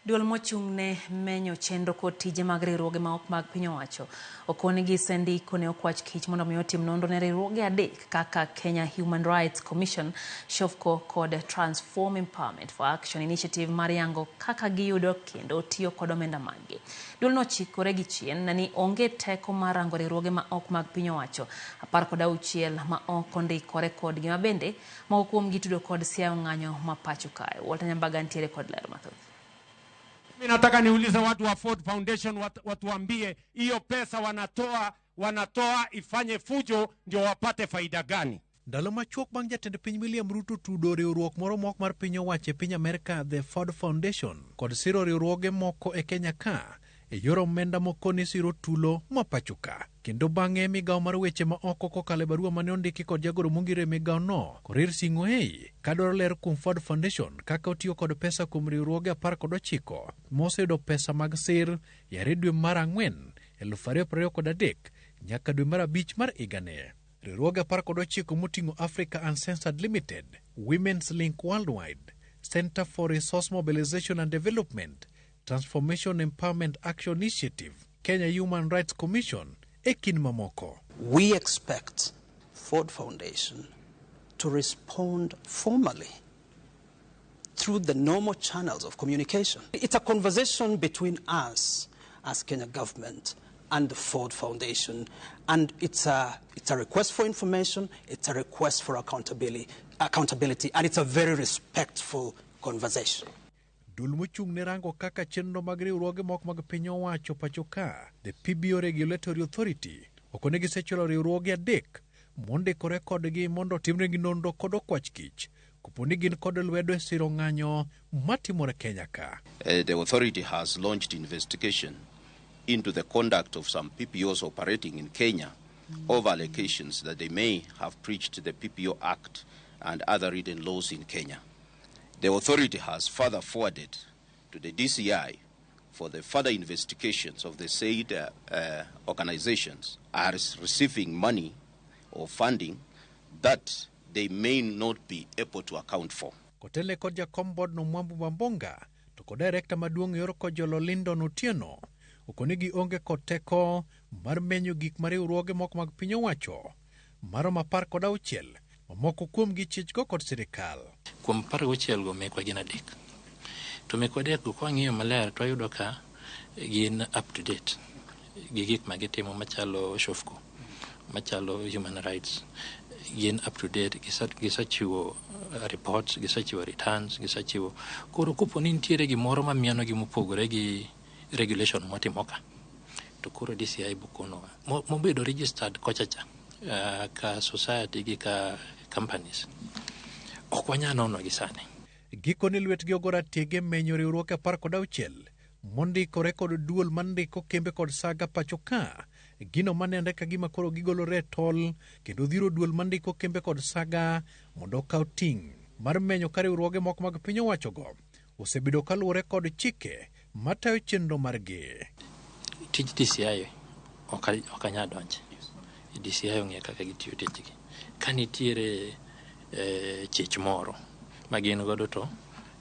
Duol mochung' ne menyo chenro kod tije mag riwruoge ma ok mag piny owacho okoni gisendiko ne okwach kich mondo mi otim nonro ne riwruoge adek kaka Kenya Human Rights Commission, SHOFCO kod Transform Empowerment for Action Initiative mar yango kaka giyudo kendo tiyo kod omenda maggi. Duolno ochikore gi chien ni onge teko mar rango riwruoge ma ok mag piny owacho 16 ma ok ondikore kodgi ma bende moko kuomgi tudo kod siayo ng'anyo ma pacho kae. Walter Nyambaga ntiere kod ler mathoth. Mimi nataka niulize watu wa Ford Foundation watuambie hiyo pesa wanatoa ifanye fujo ndio wapate faida gani? Ndalo machuok bang' jatend piny William Ruto tudo riwruok moro mok mar piny owacho e piny Amerka, The Ford Foundation, kod siro riwruoge moko e Kenya ka e yor omenda moko ni siro tulo ma pacho ka. Kendo bang'e migawo mar weche ma oko kokalo e barua mane ondiki kod jagoro mongire e migawo no, Korir Sing'oei, kadwaro ler kuom Ford Foundation kaka otiyo kod pesa kuom riwruoge 19 moseyudo pesa mag sir yare dwe mar 4 2023 nyaka dwe mar 5 mar higani. Riwruoge 19 moting'o Africa Uncensored Limited, Women's Link Worldwide, Center for Resource Mobilization and Development, Transformation Empowerment Action Initiative, Kenya Human Rights Commission, e kind mamoko. We expect Ford Foundation to respond formally through the normal channels of communication. It's a conversation between us as Kenya government and the Ford Foundation, and it's a request for information, it's a request for accountability, and it's a very respectful conversation. Duol mochung' ne rango kaka chenro mag riwruoge moko mag piny owacho pacho ka, the PBO Regulatory Authority, okone gisechwalo riwruoge adek mondikore kodgi mondo otimnegi nonro kod okwach kich kopo ni gin kod lwedo e siro ng'anyo matimore Kenya ka. The authority has launched investigation into the conduct of some PPOs operating in Kenya over allegations that they may have breached the PPO Act and other written laws in Kenya. The authority has further forwarded to the DCI for the further investigations of the said organizations are receiving money or funding that they may not be able to account for. Kotelne kod jakom board no Mwambu Mambonga to kod director maduong' yor Kojolo Lindon Otieno okoni gionge kod teko mar menyo gik ma riwruoge moko mag piny owacho maromo 16 mamoko kuomgi chichgo kod sirikal. Kuom 16 go mekwa gin adek. To mekwa adek go kwang'iyo maler to wayudo ka gin up to date gi gik ma gitimo machalo SHOFCO, machalo human rights, gin up to date, gisechiwo reports, gisechiwo returns, gisechiwo. Koro kopo ni nitiere gimoro mamienogi mopogore gi regulation mwatimo ka, to koro DCI bokonowa. Mobedo registered kocha cha, ka society gi ka companies, ok wanyal nono gi sani. Gikone lwetgi ogora tiege menyo riwruok 16 mondikore kod duol mandiko kembe kod saga pacho ka, gino manenre ka gima koro gigolore e tol kendo dhiro duol mandiko kembe kod saga mondo okaw ting' mar menyo ka riwruoge moko mag piny owachogo osebedo kaluwore kod chike matayo chenro margi. Tij DCI ok anyal donje. DCI ong'eyo kaka gitiyo tijgi. Ka nitiere chich moro ma gin godo to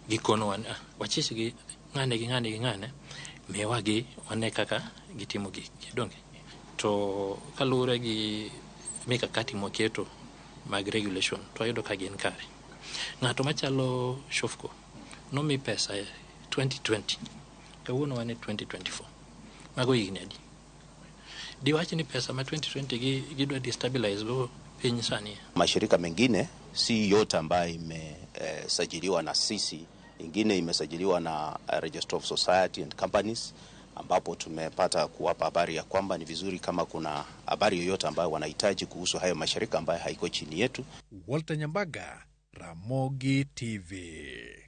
gikonowa ni, wachich gi ng'ane gi ng'ane gi ng'ane, miwa gi wane kaka gitimo gikgi, donge? To kaluwore gi mikakati mwaketo mag regulation to wayudo ka gin kare. Ng'ato machalo SHOFCO nomi pesa e 2020, kawuono wan e 2024. Mago higni adi? Diwach ni pesa ma 2020 gidwa destabilize go piny sani. Mashirika mengine si yote ambayo imesajiliwa na sisi, ingine imesajiliwa na Registrar of Society and Companies, ambapo tumepata kuwapa habari ya kwamba ni vizuri kama kuna habari yoyote ambayo wanahitaji kuhusu hayo mashirika ambayo haiko chini yetu. Walter Nyambaga, Ramogi TV.